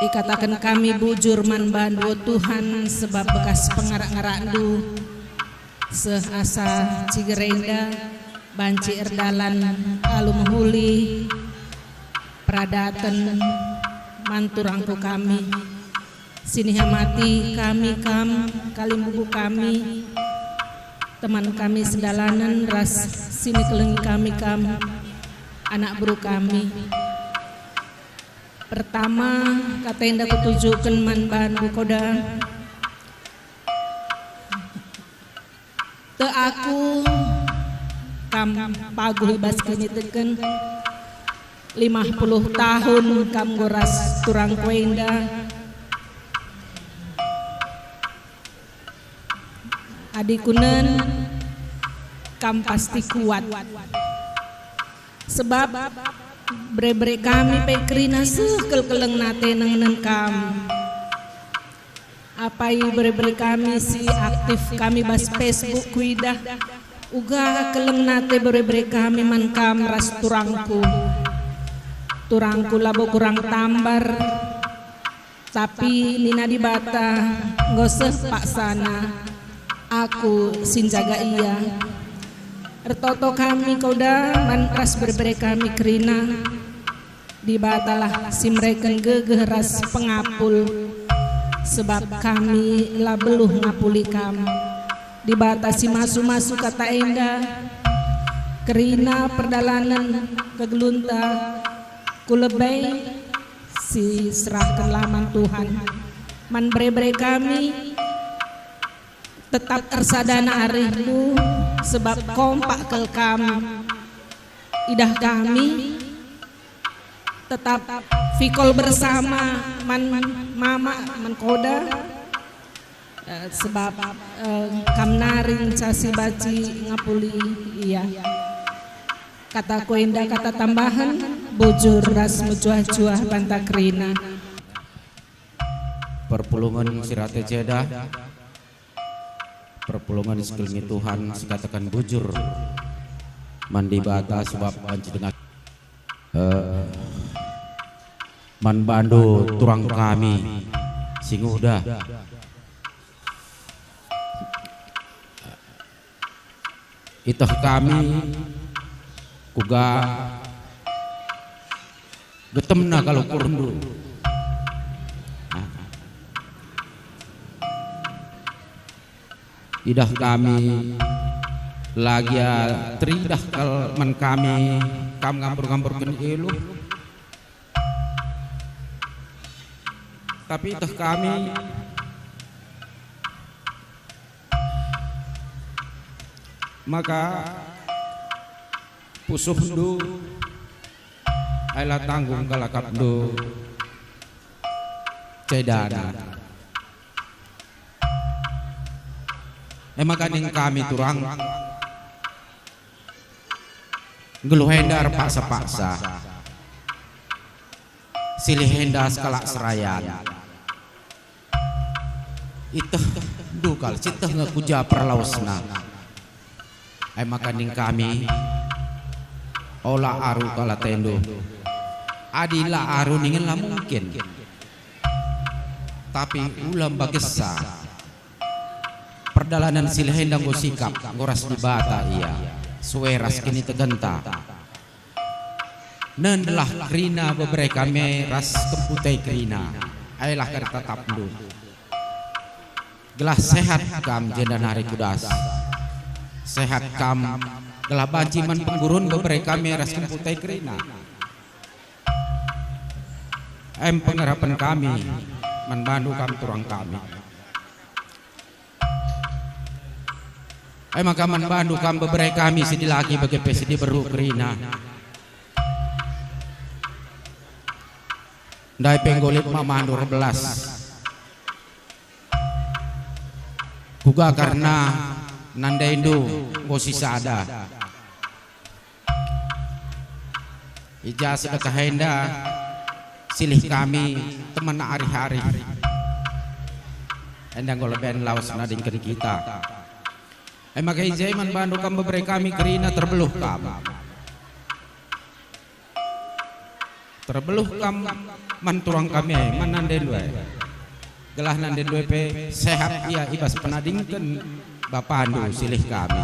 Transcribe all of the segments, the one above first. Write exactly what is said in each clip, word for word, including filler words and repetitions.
Ikataken kami bujur man bandu, o Tuhan, sebab bekas pengarak-ngarakndu seh asa ciger enda banci erdalan alu mehuli peradaten man turangku kami. Sinihamati kami kam, kalimbubu kami, teman kami sedalanen ras sinikelengi kami kam, anak beru kami. Pertama, kata enda kutujuken man bandu Koda. Tek aku kam paguh i bas kiniteken, lima puluh tahun kam enggo ras turangku enda. Adi kunen, kam pasti kuat. Sebab bere-bere kami pe kerina seh kal keleng nate nengnen kam. Apai bere-bere kami si aktif kami bas Facebook kuidah, uga keleng nate bere-bere kami man kam ras turangku. Turangku labo kurang tambar, tapi nina Dibata, enggo seh paksana Aku si njaga ia. Ertoto kami Koda man ras bere-bere kami kerina. Dibatalah si mereken gegeh ras pengapul, sebab kami la beluh ngapuli kam. Dibata si masu-masu kata enda, kerina perdalanen kegelunta ku lebe si serahkenlah man Tuhan. Man bere-bere kami, tetap ersadana arihndu, sebab kompak kal kam idah kami. Tetap fikol bersama man mama, man Koda, eh, sebab, eh, kam nari ngenca si banci ngapuli ia. Kataku enda kata tambahen, bujur ras mejuah-juah banta kerina. Perpulungen si rate ceda. Perpulungen si kelengi Tuhan, sikataken bujur man Dibata, sebab banci denga, eh, man bandu turang kami si nguda. Iteh kami kuga getemna kal ukurndu. Idah kami la gia teridah kal man kami, kam ngambur-ngamburken iluh. Tapi iteh kami maka pusuhndu, ai la tanggung kalakapndu cedana. E maka ning kami turang, nggeluh enda erpaksa-paksa, silih enda sekalak serayan. Iteh ndu kal, siteh nge ku ja perlawesna. Ai maka ning kami, ola aru kal atendu. Adi la aru ningen la mungkin. Tapi ula mbagesa. Perdalanen silih enda enggo sikap, enggo ras Dibata ia, sue ras kinitegenta. Nendelah kerina bebere kami ras kemputai kerina, aelah kari tatapndu. Gelah sehat kam jenda nari kudas. Sehat kam, gelah banci man penggurun bebere kami ras kemputai kerina. Em pengarapen kami man bandu kam turang kami. Ai maka man bandu kam bebere kami si dilaki bage pe si diberu kerina. Ndai pe enggo lit mamandu erbelas. Kuga karna nandaindu enggo sisada. I ja sedekah enda silih kami teman arih-arih. Enda enggo leben lawes nadingken kita. E maka i je man bandu kam bebere kami kerina terbeluh kam. Terbeluh kam man turang kami e, man nandendu e. Gelah nandendu e pe sehat ia i bas penadingken bapandu silih kami.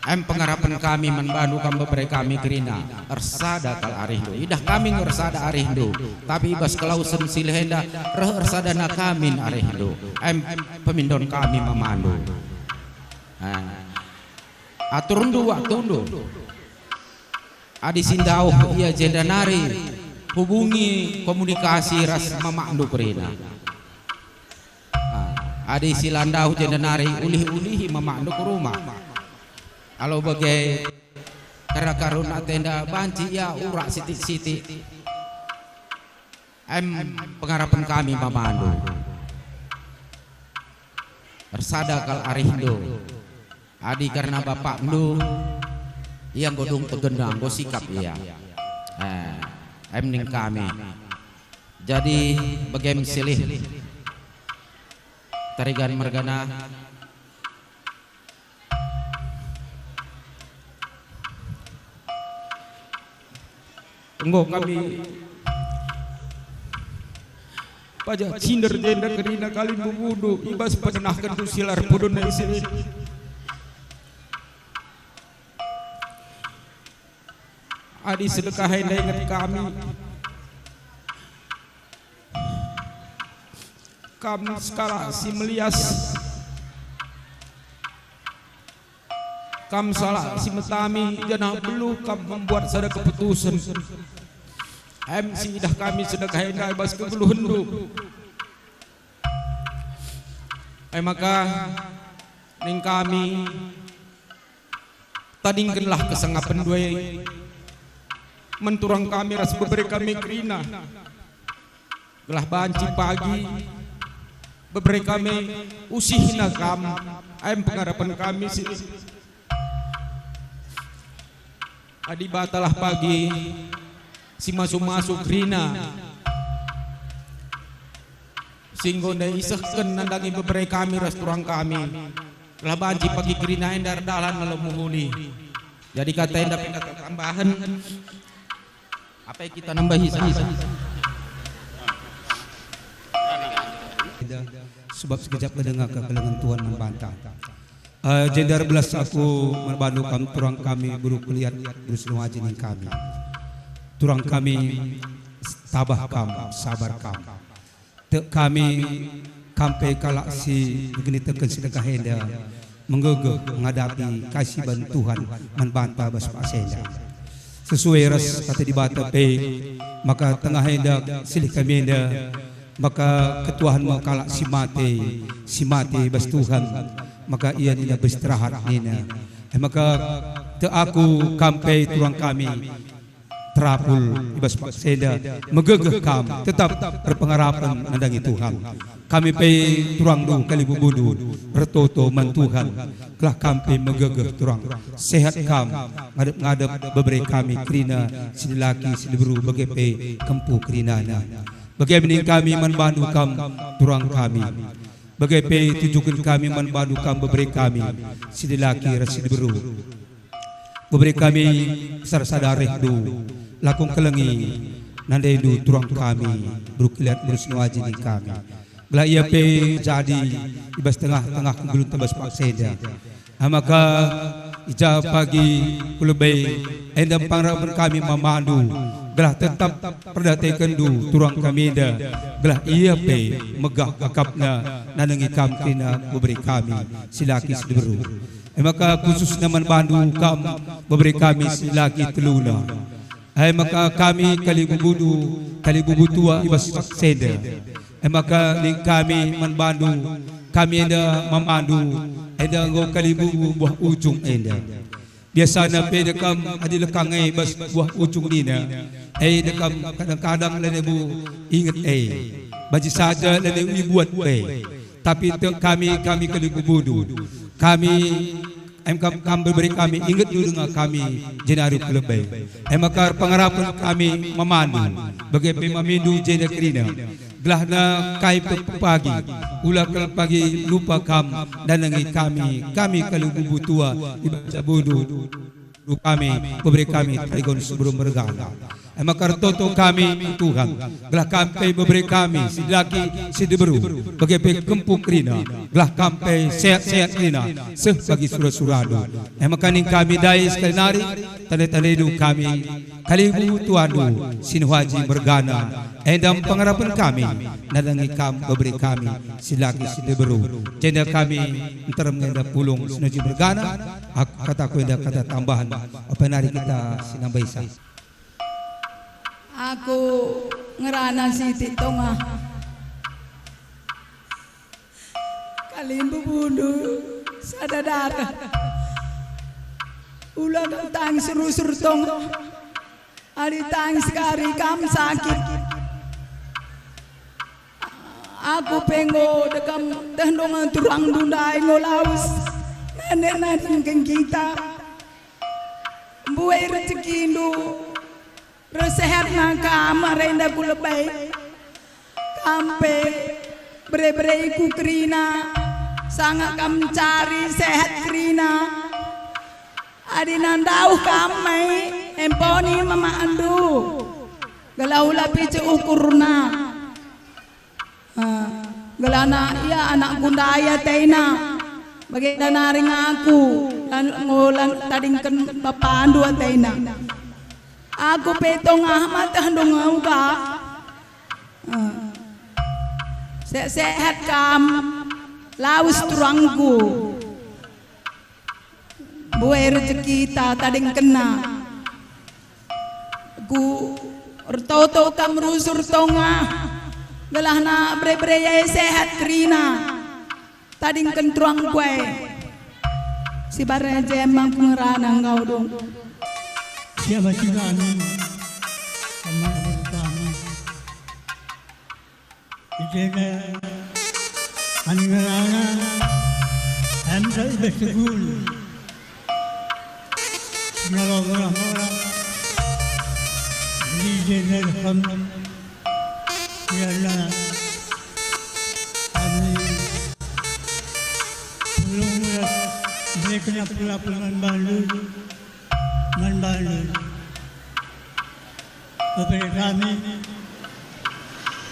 Em pengarapen kami man bandu kam bebere kami kerina, ersada kal arihndu. Idah kami nge ersada arihndu, tapi i bas kelawesen silih enda reh ersadana kami arihndu. Em pemindon kami mamandu. Ah. Aturndu waktundu. Adi si ndauh ia jenda nari, hubungi komunikasi ras mamakndu kerina. Ah, adi si la ndauh jenda nari, ulih-ulihi mamakndu ku rumah. Alo bage, kerna karun atenda banci ia urak sitik-sitik. Em pengarapen kami mamandu. Ersada kal arihndu. Adi kerna bapakndu, ia enggo dung pegenda, enggo sikap ia. Eh, em ning kami. Jadi, bage me silih Tarigan mergana. Enggo kami pajah cinder jenda kerina kalimbubundu i bas pengenahkenndu silar pudun isi. Adi sedekah enda inget kami, kam sekalak si melias. Kam sekalak si metami, janah beluh kam membuat sada keputusen. Em si idah kami sedekah enda i bas kegeluhenndu. E maka, ning kami, tadingkenlah kesangapenndu e man turang kami ras bebere kami kerina. Gelah banci pagi bebere kami usihna kam, em pengarapen kami si. Adi batalah pagi si masu-masu kerina, si enggo ndai isehken nandangi bebere kami ras turang kami, gelah banci pagi kerina enda erdalan nelo muhuli. Jadi kata enda pe kata tambahen. Apai kita nambahi sa-sa? Sebab sekejap nge denga kekelengen Tuhan man banta. Eh, jenda erbelas aku man bandu kam turang kami beru Keliat, beru Senuaji ning kami. Turang kami, tabah kam, sabar kam. Tek kami, kam pe kalak si ngeniteken sedekah enda, menggegeh ngadapi kai si iban Tuhan man banta bas paksa enda. Sesuai ras kata Dibata pe, maka tengah enda silih kami enda, maka ketuahen me kalak si mate, si mate bas Tuhan, maka ia nina beristirahat nina. E maka tek aku, kam pe turang kami, terapul i bas paksa enda, megegeh kam, tetap erpengarapen nandangi Tuhan. Kami pe turangndu kalimbubundu ertoto man Tuhan, gelah kam pe megegeh turang. Sehat kam, ngadep-ngadep bebere kami kerina, si dilaki, si diberu, bage pe kempu kerinana. Bage me ning kami man bandu kam, turang kami. Bage pe tujuken kami man bandu kam bebere kami, si dilaki ras si diberu. Bebere kami sara sada arihndu, lako ngkelengi nandendu turang kami, beru Keliat, beru Senuaji ning kami. Gelah ia pe jadi i bas tengah-tengah kegeluhenta bas paksa enda. E maka i ja pagi ku lebe enda pengarapen kami man bandu, gelah tetap perdatekenndu turang kami enda, gelah ia pe megah akapna nandangi kam kerina bebere kami, si laki si diberu. E maka khususna man bandu kam bebere kami si laki teluna. E maka kami kalimbubundu, kalimbubu tua i bas paksa enda. E maka ning kami man bandu, kami enda mamandu, enda enggo kalimbubu buah ujung enda. Biasana pe enda kam adi lekang e bas buah ujung nina, e enda kam kadang-kadang lanai ibu inget e. Banci saja lanai ibuat pe. Tapi tek kami, kami kalimbubundu. Kami, em kam, kam bebere kami, ingetndu denga kami jenari ku lebe. E maka erpengarapen kami mamandu, bage pe mamindu jenda kerina. Gelahna kai pe pagi, ula kal pagi lupa kam nandangi kami, kami kalimbubundu tua i bas jabundu. Kami, bebere kami Tarigan Seberu mergana. E maka ertoto kami, Tuhan, gelah Kam pe bebere kami si dilaki si diberu, bage pe kempu kerina, gelah Kam pe sehat-sehat kerina, seh bagi sura-suraNdu. E maka ning kami ndai sekali nari, tande-tandendu kami, kalimbubu tuandu, Sinuhaji mergana, enda me pengarapen kami, nandangi Kam bebere kami si dilaki si diberu. Jenda kami nterem enda pulung Sinuhaji mergana, aku kataku enda kata tambahan, ope nari kita sinambaisa. Aku ngerana sitik tonga. Kalimbubundu sada dareh. Ula kam tangis rusur tonga. Adi tangis kari kam sakit. Aku pe enggo dekam deh ndonga turangndu ndai enggo lawes. Nenek nadingken kita. Mbuai rejekindu. Ersehatna kam arenda ku lebe. Kam pe bere-bereku kerina, sanga kam ncari sehat kerina. Adi ndauh kam mai, emponi mamakndu, gelah ula picu ukurna. Ah, gelahna ia anakku ndai atena, bagenda nari ngaku, lan-, ngolan tadingken bapandu atena. Aku pe tongah mateh ndunga uga. Ah. Sehat-sehat kam, lawes turangku. Mbuai rejekita tadingkenna. Ku ertoto kam rusur tonga, gelahna bere-bere e sehat kerina. Tadingken turangku e. Si bare je emang ku ngerana enggo dung. Siapa si kami? Sama kami. Ijena kami ngerana, em tak ibas tegul. Nalo murah-murah. Jadi ijena kami. Kerana kami pulung ras mereka pula-pula man bandu, man bandu. Bebere kami,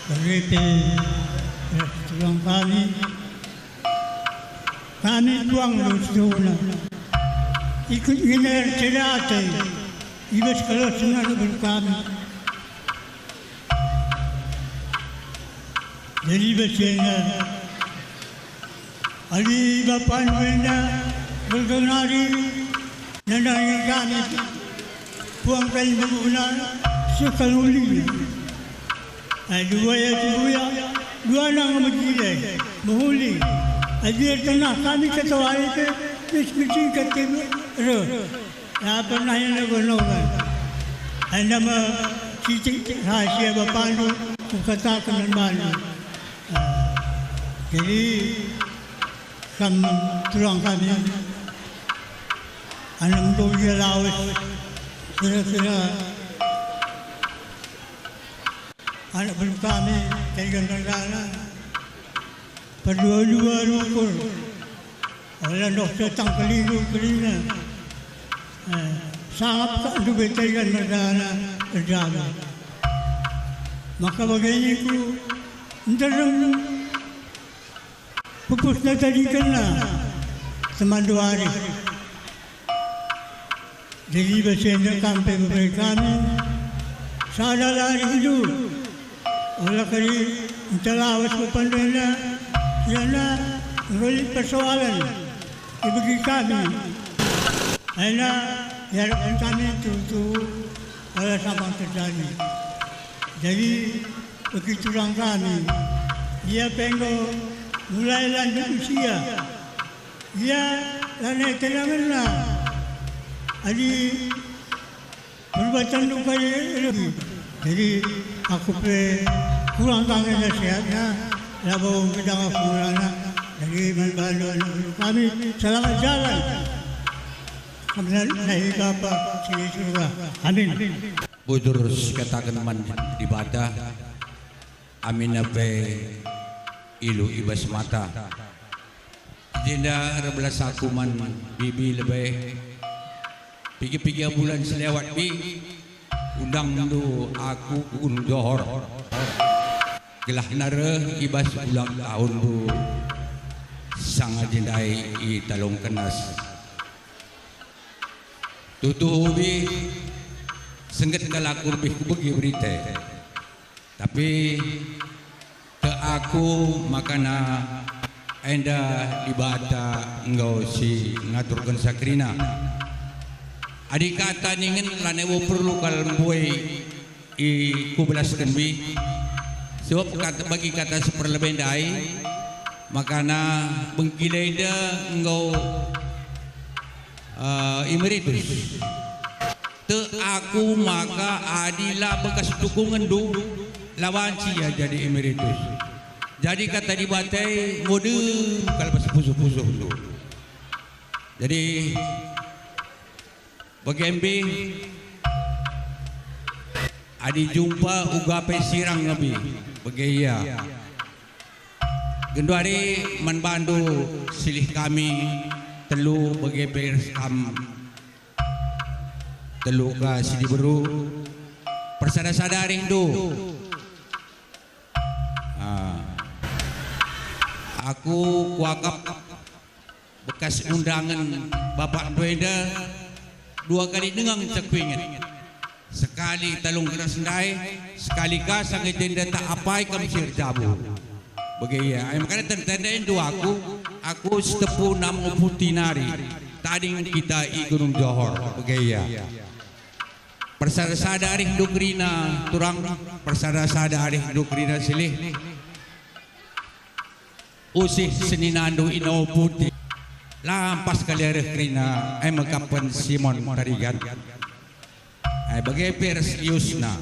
bebere ras tulang kami, kami tuang ras tuhuna. Ikut ngena erceda ate, ibas kalo senang bebere kami. Jadi bas enda, adi bapandu enda, gelgel nari, nandangi kami, puang kalimbubuNa, seh kal ulina. Ai dua ya si buya, dua nang mejile, mehuli. Adi ertenah kami ketawai pe, mis mejingkat reh. La pernah ia noga-noga. Enda me sitik rahasia bapandu kukataken man bandu. Ah, jadi, kam tulang kami, anak mendung ia lawes, kira-kira anak beru kami, Tarigan Mergana, perdua-dua rukur. Ola ndoh setang kelilu kerina. Eh, sangap kak ndube Tarigan Mergana erjaga. Maka bage niku nterem pupusna tadingkenna temanndu ari. Jadi bas enda kam pe bebere kami, sada lari hidup. Ola kari ntah lawas ku pandena, kerana enggo lit persoalan ibegi kami. Enda iarapken kami tuhu-tuhu ola sampang terjadi. Jadi, begi tulang kami, ia pe enggo mulai lanjut usia. Ia lanai tenangenna. Adi perbuatenndu kai lebih. Jadi, aku pe kurang tangen nasihatna, labo gedang aku ngerana. Jadi, man bandu anak beru kami, selamat jalan. Kami nahi Bapa si di surga. Amin. Bujur sikataken man Dibata, aminna pe ilu i bas mata. Jenda erbelas aku man bibi lebe. Piga-piga bulan selewat bi, Undangndu aku ku Gunung Johor, gelah nareh i bas ulang tahunndu sanga jendai i Talong Kenas. Tuhu-tuhu bi, sengget kal aku lebih kubegi berita. Tapi tek aku makana enda Dibata enggo si ngaturkenca kerina. Adi kata ningen lanai bo perlu kal mbue i kubelasken bi. Sebab kata, bagi kata si perlebe ndai, makana bengkila enda enggo, eh, emeritus. Tek aku maka adi la bekas dukungenndu, la banci ia jadi emeritus. Jadi kata Dibata e enggo dem kal bas pusuh-pusuhndu. Jadi, bage mbi, adi jumpa uga pe sirang nge bi, bage ia. Genduari man bandu silih kami telu bage pe ras kam telu ka si diberu. Persada-sada arihndu. Ah. Aku kuakap bekas undangen Bapak Ndu enda dua kali denga ngenca kuinget. Sekali Talong Kenas ndai, sekali ka sanga i jenda tak apai kam si erjabu. Bage ia, ai makana tenda-tenda enda aku, aku Sitepu Namung Putih nari, tading kita i Gunung Johor. Bage ia. Persada-sada arihndu kerina turang, persada-sada arihndu kerina silih. Usih seninandu Ino Putih. Lampas kali areh kerina, ai mekapken Simon Tarigan. Ai bage pe ras Yusna.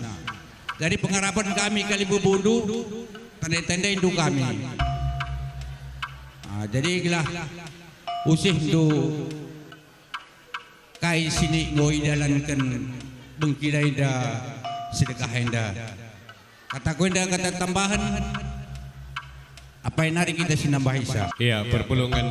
Jadi pengarapen kami kali bubundu, tende-tendendu kami. Ah, jadi gelah usihndu kai si enggo idalanken bengkila enda, sedekah enda. Kataku enda kata tambahen, apai nari kita si nambahisa. Ia, perpulungen